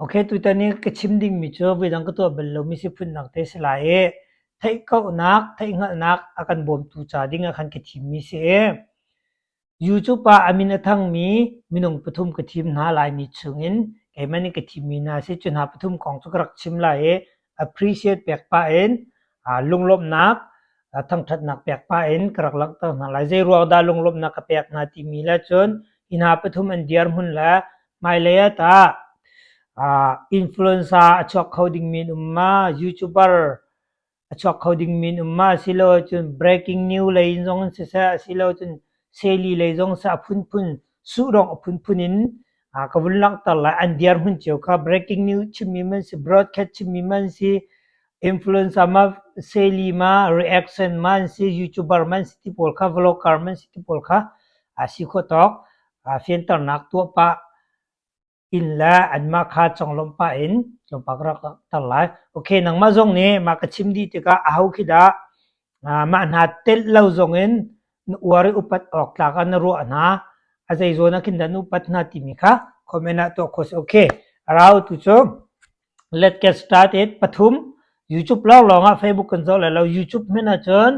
Okay, tutan i ka chim dingmi cu voidang ka tuah bal lomi si phunnak te si lai i theihkauhnak, theihhngalhnak a kan bawmtu ca ding ah khan ka thimmi si i YouTube ah a min a thangmi minung pathum ka thim hna Laimi chungin keimah nih ka thimmi hna si. Cu hna pathum kong cu ka rak chim lai i appreciate pek pah in lunglawmhnak, thangṭhatnak pek pah in ka rak langhter hna lai. Zei ruang dah lunglawmhnak ka pek hna timi le cun hi hna pathum an dirhmun le hmailei ah tah influencer a chuak kho dingmi an um ma, YouTuber a chuak kho dingmi an um ma, asiloah cun breaking news lei in zong in siseh, asiloah cun seli lei zong siseh a phunphun suhdawng a phunphun in ka vun langhter lai. An dirhmun cio kha breaking news chimmi man si, broadcast chimmi man si, influencer ma, seli ma, reaction ma an si, YouTuber man si ti pawl kha, vlogger man si ti pawl kha a si khawh tawk fianternak tuah pah inn le anmah kha conglawmh pah in tlawmpal ka rak langhter lai. Okay, nangmah zong nih mah ka chim dih tikah aho khi dah mah hna telh lo zong in na uar i upat awk tlak ah na ruah hna, a zei zawn ah khin dah na upat hna timi kha comment ah tuah khawh si. Okay, a rau tu cu let get started. Pathum, YouTube lawnglawng ah Facebook kan zoh lai lo. YouTube hmanh ahcun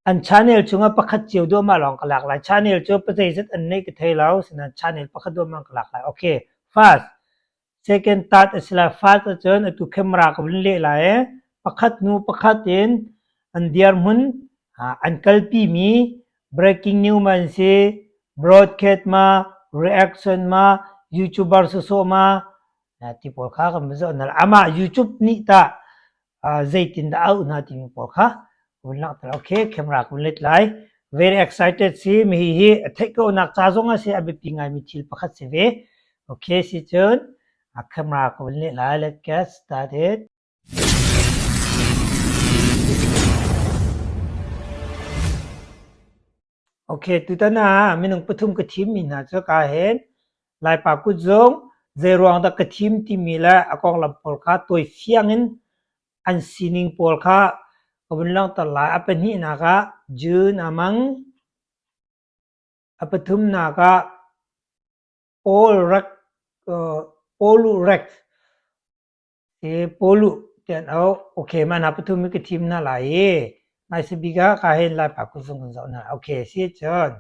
An channel chungah pakhat cio duahmah lawng ka lak lai. Channel cu pazeizat an neih ka thei lo. Sinain channel pakhat duahmah ka lak lai. Okay. First, second, third a si lai. First ahcun atu camera ka vun leh lai i pakhat hnu pakhat in an dirhmun an kalpimi breaking news ma an si, broadcast ma, reaction ma, YouTuber sawsawh ma, ti pawl kha kan vun zoh hna lai. Amah YouTube nih tah zeitindah a auh hna timi pawl kha vun langhter. Okay, camera ka vun let lai. Very excited si. Mi hi a theih ko nak ca zong a si a biapi ngaimi thil pakhat si ve. Okay, si cun a camera ka vun leh lai. Let's get started. Okay, tutan ah minung pathum ka thimmi hna cu ka hen Laipa kutzung zeiruang dah ka thim timi le a konglam pawl kha tawi fiang in an sining pawl kha ka vun langhter lai. A pahnihnak ah June a mang. A pathumnak ah Paul Rek, uh, Paul Rek Hi Pawluh ti an auh. Okay, mah hna pathum hi ka thim hna lai i hmaisa bik ah ka hin Laipa kutzung kan zoh hna. Okay, si cun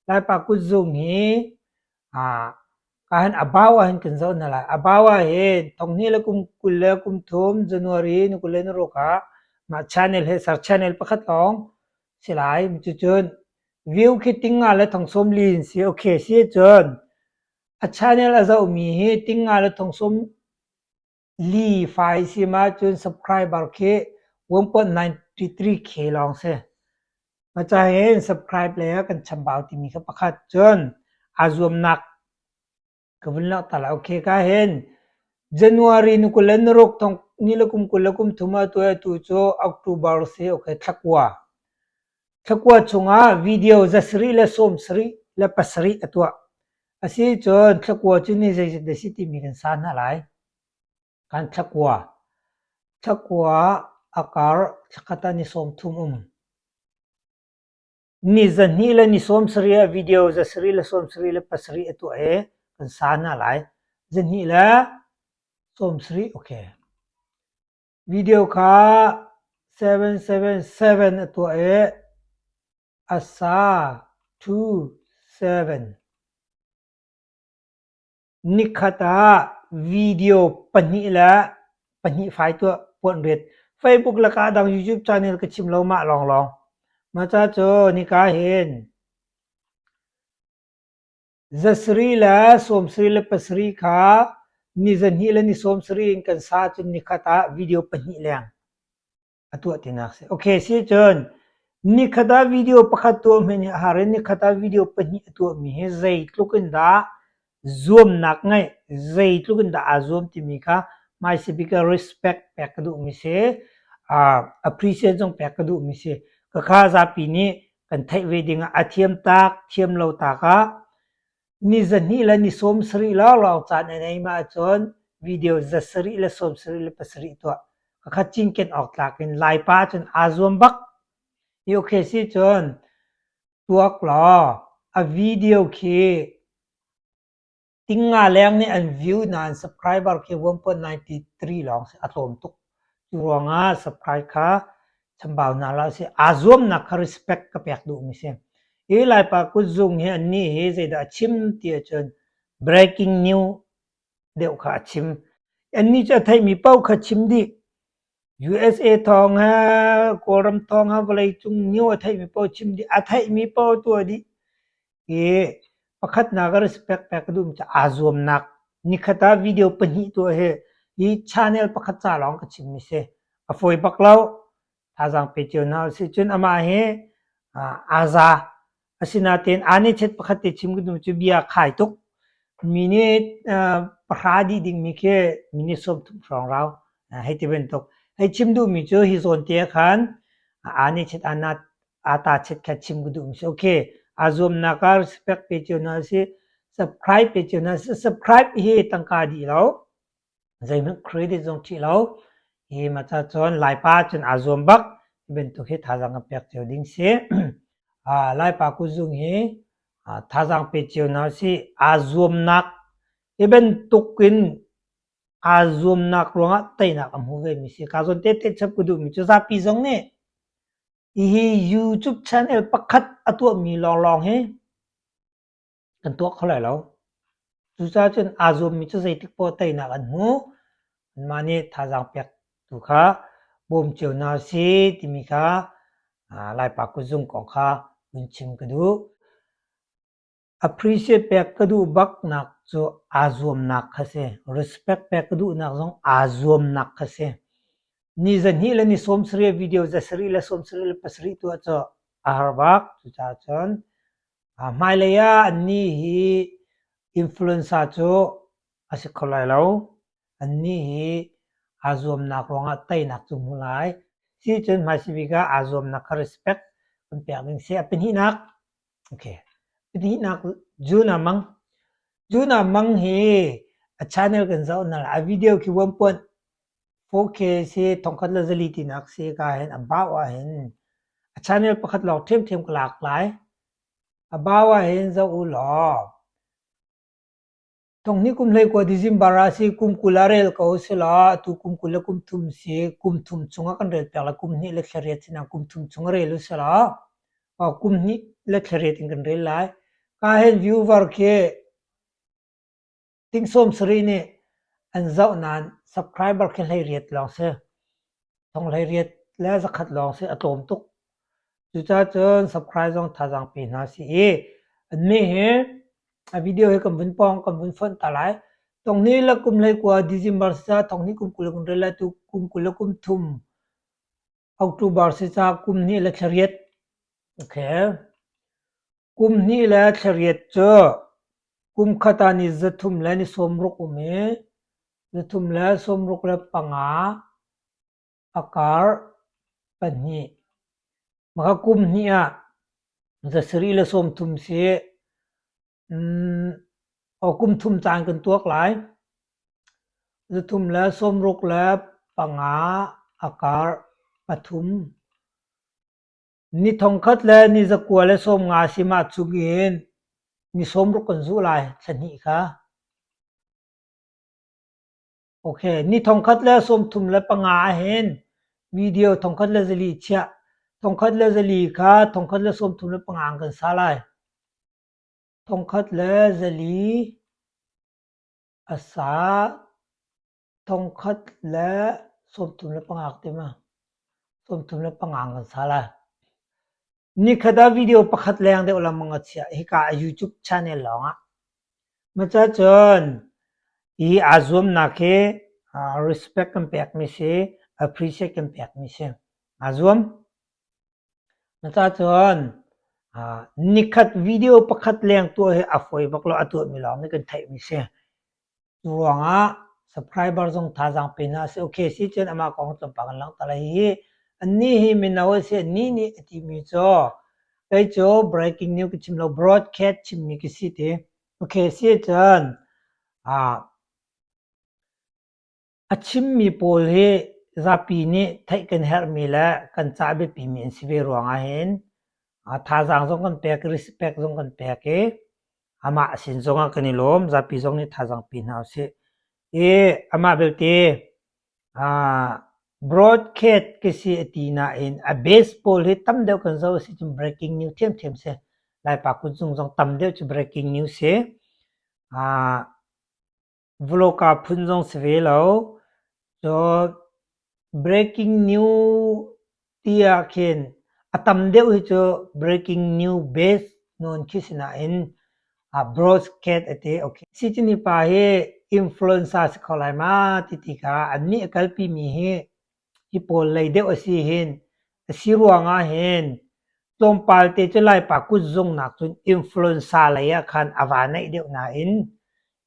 Laipa kutzung hi ah ka hin a bau ah hin kan zoh hna lai. A bau ah hin thonghnih le kum 20 le kum thum January ni 26 ah mah channel hi ser channel pakhat lawng si lai. Cucun view khi ting nga le thong sawm li in si. Okay, si cun A channel a zohmi hi ting nga le thong sawm li fai si ma cun subscriber khi 1.93k lawng si. Maca hin subscribe le kan chambau timi kha pakhat cun aa zuamnak ka vun langhter lai. Okay ka hin January ni 26 thong ni le kum 23 ah tu atu cu October si okay thlakua. Thlakua chungah video zasarih le sawmsarih le pasarih a tuah. Asi cun thlakua cu ni zeizat dah si timi kan sa hna lai. Kan thlakua. Thlakua a kar thlakhat ah ni 30 um. Ni zahnih le ni 70 ah video zasarih le 70 le pasarih a tuah i kan sa hna lai. Zahnih le 70 okay. Video kha 777 a tuah i a sa 27. Nikhat ah video pahnih le pahnih fai tuah puan rit. Facebook le ka dang YouTube channel ka chim lo mah lawnglawng. Mah ca cu nika hin Zasarih le sawmsarih le pasarih kha ni zahnih le ni sawmsarih in kan sa cun nikhat ah video pahnih leng a tuah tinak si. Okay, si cun nikhat ah video pakhat tuah hmanh hi a har i nikhat ah video pahnih a tuahmi hi zeitluk in dah zuamnak ngeih, zeitluk in dah aa zuam timi kha hmaisa bik ah respect pek ka duhmi si. Uh, appreciate zong pek ka duhmi si. Khakha zapi nih kan theih ve ding ah a thiam tak, thiam lo tak ah ni zahnih le ni 70 lawnglawng caan an ei ma ahcun video zasarih le 70 le pasarih tuah. Khakha cinken awk tlak in Laipa cun aa zuam bak. I okay si cun tuak law a video khi. Tingnga leng nih an view nain subscriber khi 1.93 lawng si, a tlawm tuk. Cu ruangah subscribe kha chambau hna hlah usih. Aa zuamnak kha respect ka pek duhmi si. Hi Laipa kutzung hi annih hi zeidah a chim ti ahcun breaking news deuh kha a chim. Annih cu a theihmi paoh kha chim dih. USA thawng he Kawlram thawng he vawleicung news a theihmi paoh chim dih. A theihmi paoh a tuah dih. Hi pakhatnak a respect pek ka duhmi cu aa zuamnak. Nikhat ah video pahnih tuah hi hi channel pakhat ca lawng ka chimmi si. A fawi bak lo. Thazaang pe cio hna usih. Cun amah hi aa za. Asinain aa nih chet pakhat te chim ka duh cu bia khai tuk. Mi nih pahra dih dingmi khi mi nih 30 hrawng rau. Hei ti bantuk. Hei chim duhmi cu hi zawn te ah khan aa nih chet aa ta chet kha chim ka duhmi si. Okay, aa zuamnak ah respect pe cio hna usih. Subscribe pe cio hna usih. Subscribe hi tangka dih lo. Zeihmanh credit zong ṭih lo. Hi ma ca cun Laipa cun aa zuam bak. Hi bantuk hi thazaang kan pek cio ding si. Laipa kuzung hi thazaang pe cio hna usih. Aa zuamnak hi bantuk in aa zuamnak ruangah teinak a hmu vemi si. Ka zawn tete chap ka duhmi cu zapi zong nih hihi YouTube channel pakhat a tuahmi lawnglawng hi kan tuah kho lai lo. Cucaah cun aa zuammi cu zeitik poah teinak an hmu. Anmah nih thazaang pek tu kha bawm cio hna si timi kha Laipa kutzung kong kha vun chim ka duh. Appreciate pek ka duh baknak cu aa zuamnak kha si. Respect pek ka duhnak zong aa zuamnak kha si. Ni zahnih le ni 70 video zasarih le 77 tuah cu a har bak. Cucaah cun Hmailei ah annih hi influenza cu a si kho lai lo. Annih hi aa zuamnak ruangah teinak cu hmu lai. Sicun hmaisabik ah aa zuamnak kha respect kan pek ding si. A pahnihnak, okay. Pahnihnak June Mang. June Mang hi a channel kan zoh na a video khi 1.4K si 1400 tinak si ka hin a bau ah hin a channel pakhat lawng ṭhiamṭhiam ka lak lai. A bau ah hin zoh u law Thonghnih kum 19 December ah si kum 20 ah rel ko si law atu kum 20 le kum thum si kum thum chung ah kan rel piak lai kum hnih le thla riat si na kum thum chung rel u si law kum hnih le thla riat in kan rel lai. Ka hin viewer khi Ting 70 nih an zoh nain subscriber khi 18 lawng si. Thong 18 le 100 lawng si a tlawm tuk. Cucaah cun subscribe zong thazaang pe hna si i annih hi a video hi kan vun pawng kan vun fonh ta lai. Thong hnih le kum 19 December si caah thong hnih kum 20 kan rel lai tu kum 20 le kum thum October si caah kum hnih le thla riat. Okay. Kum hnih le thla riat cu kum khat ah ni 300 le ni 60 um i 365 a kar pahnih. Maka kum hnih ah 730 si. Kum thum caan kan tuak lai. 365 a kar pathum. Ni 1000 le ni 950 si mah chungin ni 60 kan zuh lai thla hnih kha. Okay, ni 1035 ahhin video 1004 chiah. 1004 kha 1035 kan sa lai. 1004 a sa 1035 ti ma? 35 kan sa lai. Nikhat ah video pakhat leng deuh lengmang a chiah. Hika a YouTube channel lawng ah. Maca cun hi aa zuamnak hi respect kan pekmi si, appreciate kan pekmi si. Aa zuam. Maca cun nikhat video pakhat leng tuah hi a fawi bak lo, a tuahmi lawng nih kan theihmi si. Cu ruangah subscriber zong thazaang pe hna seh. Okay si cun amah kong tlawmpal kan langhter lai. Hihi annih hi mino a si. Annih nih a timi cu kei cu breaking news ka chim lo broadcast chimmi ka si ti. Okay si cun a chimmi pawl hi zapi nih theih kan herhmi le kan ca biapimi an si ve ruangah hin thazaang zong kan pek, respect zong kan pek i. Amah sin zongah kan i lawm. Zapi zong nih thazaang pe hna usih. I amah belte broadcast ka si a ti nain a base pawl hi tam deuh kan zoh a si cun breaking news ṭhiamṭhiam si. Laipa kutzung zong tam deuh cu breaking news si. Vlogger phun zong si ve lo. Cun breaking news ti ah khin a tam deuh hi cu breaking news base nawn khi si nain broadcast a ti. Okay. Sicini pa hi influencer si kho lai ma ti ti kha annih a kalpi mi hi hi pawl lei deuh a si hin a si ruangah hin tlawmpal te cu Laipa kutzungnak cun influencer lei ah khan a va naih deuh nain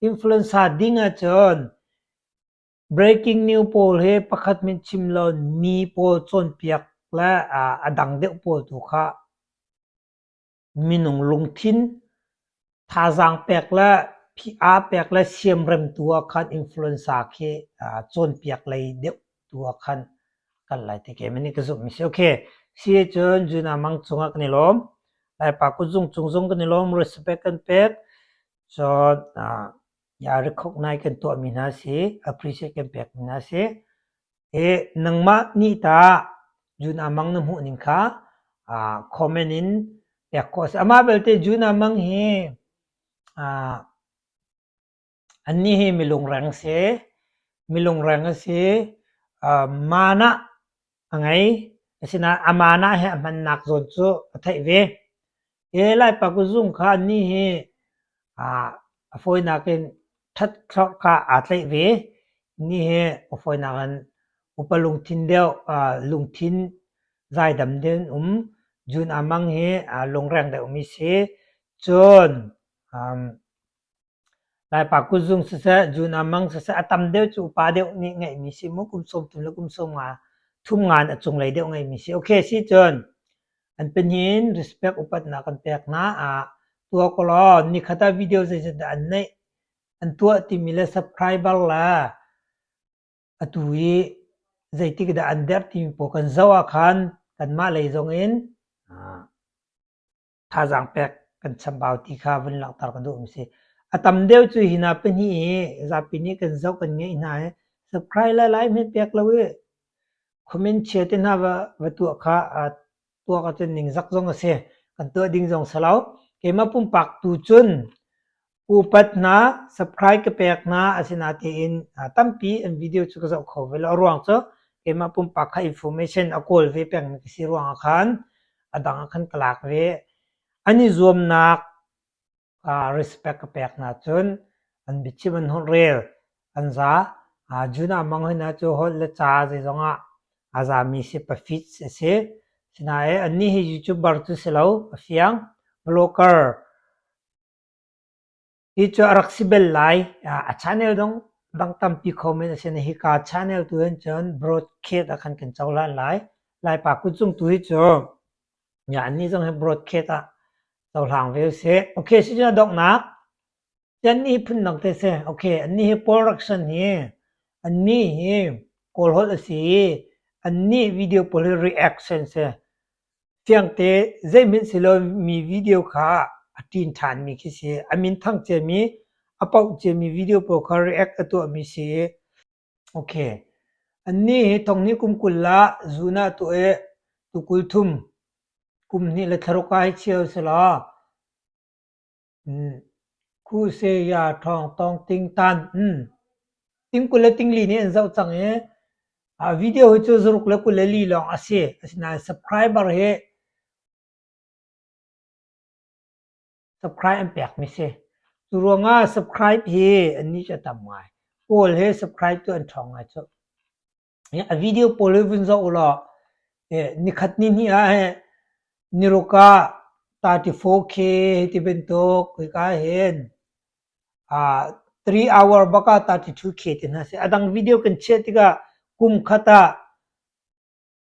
influencer ding ahcun breaking news pawl hi pakhat min chim lo mi pawl cawnpiak le a dang deuh pawl tu kha Minung lungthin thazaang pek le PR pek le siamremtu ah khan influencer khi cawnpiak lei deuh tu ah khan kal lai ti keimah nih ka zumhmi si. Okay, si ahcun Juna Mang cungah kan i lawm. Laipa kutzung cung zong kan i lawm, respect kan pek. Cun ya recognize kan tuahmi hna si, appreciate kan pekmi hna si. I nangmah nih tah June Amang na hmuh ning kha comment in pek khawh a si. Amah belte June Amang hi annih hi milungreng si, milungreng a si. Manah a ngei. Asinain a manah hi a hmannak zawn cu a theih ve. Hi Laipa kuzung kha annih hi a fawinak in ṭhat thlorh kha aa tlaih ve. Ni hi a fawinak in upa lungthin deuh, lungthin zaidam deuh in um. June Amang hi lungreng deuhmi si. Cun Laipa kutzung siseh, June Amang siseh, a tam deuh cu upa deuh nih ngeihmi si mu. Kum 30 le kum 50 thum ngan a cunglei deuh ngeihmi si. Okay, si cun an pahnih in respect upatnak kan pek hna. Tuah ko law nikhat ah video zeizat dah an neih, an tuah timi le subscriber le atu i zeitik dah an derh timi pawl kan zoh ah khan kanmah lei zong in thazaang pek kan chambau ti kha vun langhter ka duhmi si. A tam deuh cu hi hna pahnih hi zapi nih kan zoh kan ngeih hna i subscribe le like hmet pek lo i comment chia te hna va, va tuah kha tuah ahcun ningzak zong a si. Kan tuah ding zong si lo. Keimah pumpak tu cun upat hna, subscribe ka pek hna asinain tampi an video cu ka zoh kho ve lo. A ruang cu keimah pumpak kha information a kawl ve pengmi ka si ruangah khan a dang ah khan ka lak ve. An i zuamnak respect ka pek hna cun an biachim an holh rel an za. June ah mang hoi hna cu holh le ca zeizong ah a zami si pafit a si. Sinain annih hi YouTuber cu si lo, a fiang. Vlogger Hi cu a rak si bel lai. A channel dong dang tampi kho men a si na hika channel tu hin cun broadcast ah khan kan cohlan lai. Laipa kutzung tu hi cu ya annih zong hi broadcast ah cohlang ve usih. Okay, si cun a donghnak. Annih hi phundang te si. Okay, annih hi production hi annih hi Kawl holh a si i annih video pawl hi reaction si. Fiangte zeihmanh si lomi video kha a ṭin ṭhanmi khi si. A min thang ciami, a paoh ciami video pawl kha react a tuahmi si i okay. Annih hi thonghnih kum 20 ah zun ah tuah i tu 30 kum hnih le thlaruk ah hi chia usih law Khuseya ṭhawng tawng ting tan. Ting 20 le ting li nih an zoh cang i video hi cu zaruk le 24 lawng a si. Asinain subscriber hi subscribe an pekmi si. Cu ruangah subscribe hi annih cu a tam ngai. Paul hi subscribe tu an ṭhawng ngai cu. A video pawl hi vun zoh ulaw nikhat ni hnih ah niruk ah 34K ti bantuk hika hin 3 hour bak ah 32K ti hna si. A dang video kan chiah tikah kum khat ah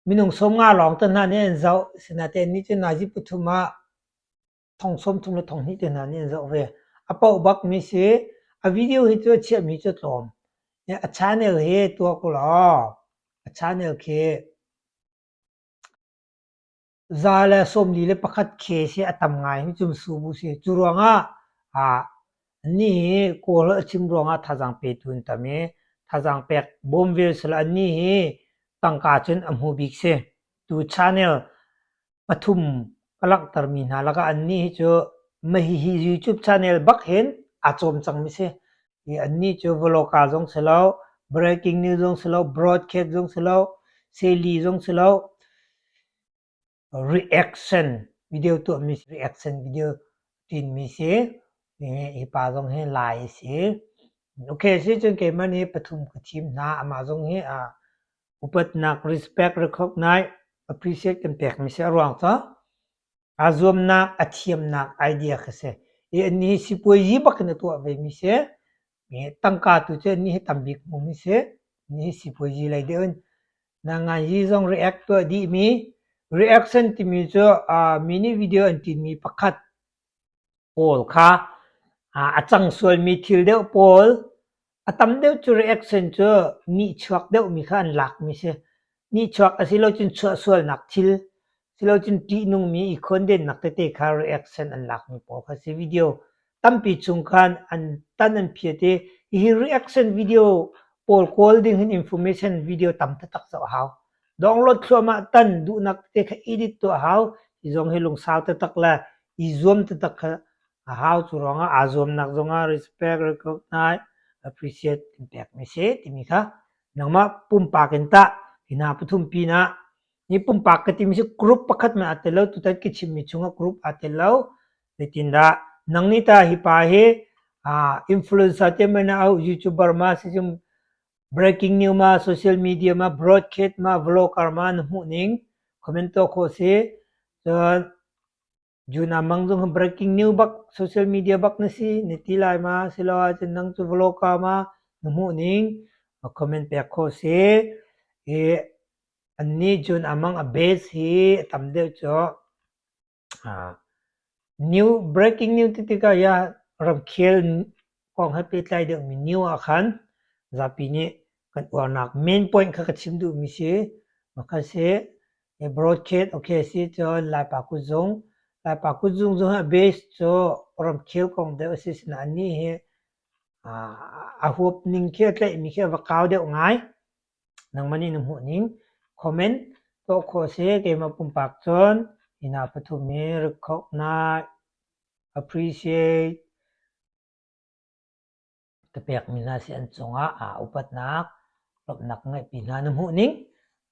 minung 50 lawng te hna nih an zoh. Sinain nih cun nazi pathum ah thong 30 le thong hnih te hna nih an zoh ve. A paoh bakmi si. A video hi cu a chiahmi cu tlawm. A channel hi tuah ko law a channel khi 141 K si a tam ngai mi cum subu si. Cu ruangah Annih hi Kawl holh a chim ruangah thazaang petu an tam i thazaang pek bawm ve selaw annih hi tangka cun a hmu bik si. Tu channel pathum ka langhtermi hna lakah annih hi cu mahihi YouTube channel bak hin aa cawm cangmi si. I annih cu vawlawka zong si lo, breaking news zong si lo, broadcast zong si lo, seli zong si lo, reaction video tuahmi reaction video tinmi si. Hi pa zong hi Lai a si. Okay, si cun keimah nih pathum ka thim hna. Amah zong hi upatnak respect recognize appreciate kan pekmi si. A ruang cu aa zuamnak, a thiamnak idea kha si. I annih hi sipuazi bak in a tuah vemi si. Tangka tu cu annih hi tambik hmumi si. Annih hi sipuazi lei deuh in nanganzi zong react tuah dihmi. Reaction timi cu mini video an tinmi pakhat pawl kha a cang sualmi thil deuh pawl a tam deuh cu reaction cu nihchuak deuhmi kha an lakmi si. Nihchuak a si lo cun chuahsualnak thil silocun ṭihnungmi i khawndennak tete kha reaction an lakmi pawl kha si. Video tampi chung khan an tan an phiat i hihi reaction video pawl kawl ding hin information video tam taktak zoh a hau. Download thluahmah tan duhnak tete kha edit tuah a hau. Hi zong hi lungsau taktak le i zuam taktak kha a hau. Cu ruangah aa zuamnak zongah respect, recognize, appreciate kan pekmi si timi kha nangmah pumpak in tah hi hna pathum pinah Hi pumpak ka timi cu group pakhat hmanh aa tel lo. Tutan ka chimmi chungah group aa tel lo. Zeitindah nang nih tah hi pa hi influencer te man na auh, YouTuber ma sicun breaking news ma, social media ma, broadcast ma, vlogger ma na hmuh ning comment tuah khawh si. Cun Juna mang zong hi breaking news bak, social media bak na si, na ti lai ma, siloah cun nang cu vlogger ma na hmuh ning comment pek khawh si. Hi Annih cun amang a base hi a tam deuh cu new breaking news ti tikah ya ramkhel kong he pehtlai deuhmi new ah khan zapi nih kan uarnak main point kha ka chim duhmi si. Mah si broadcast okay si cun Laipa kutzung Laipa kutzung zong hi a base cu ramkhel kong deuh a si sinain annih hi a huap ning khi a tlaihmi khi a va kau deuh ngai. Nangmah nih na hmuh ning comment tuah khawh a si. Keimah pumpak cun hi hna pathum hi recognize, appreciate ka pekmi hna si an cungah aa upatnak, lawmhnak ka ngeihpi hna na hmuh ning.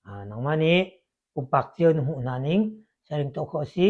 Nangmah nih pumpak cio na hmuh hna ning sharing tuah khawh a si.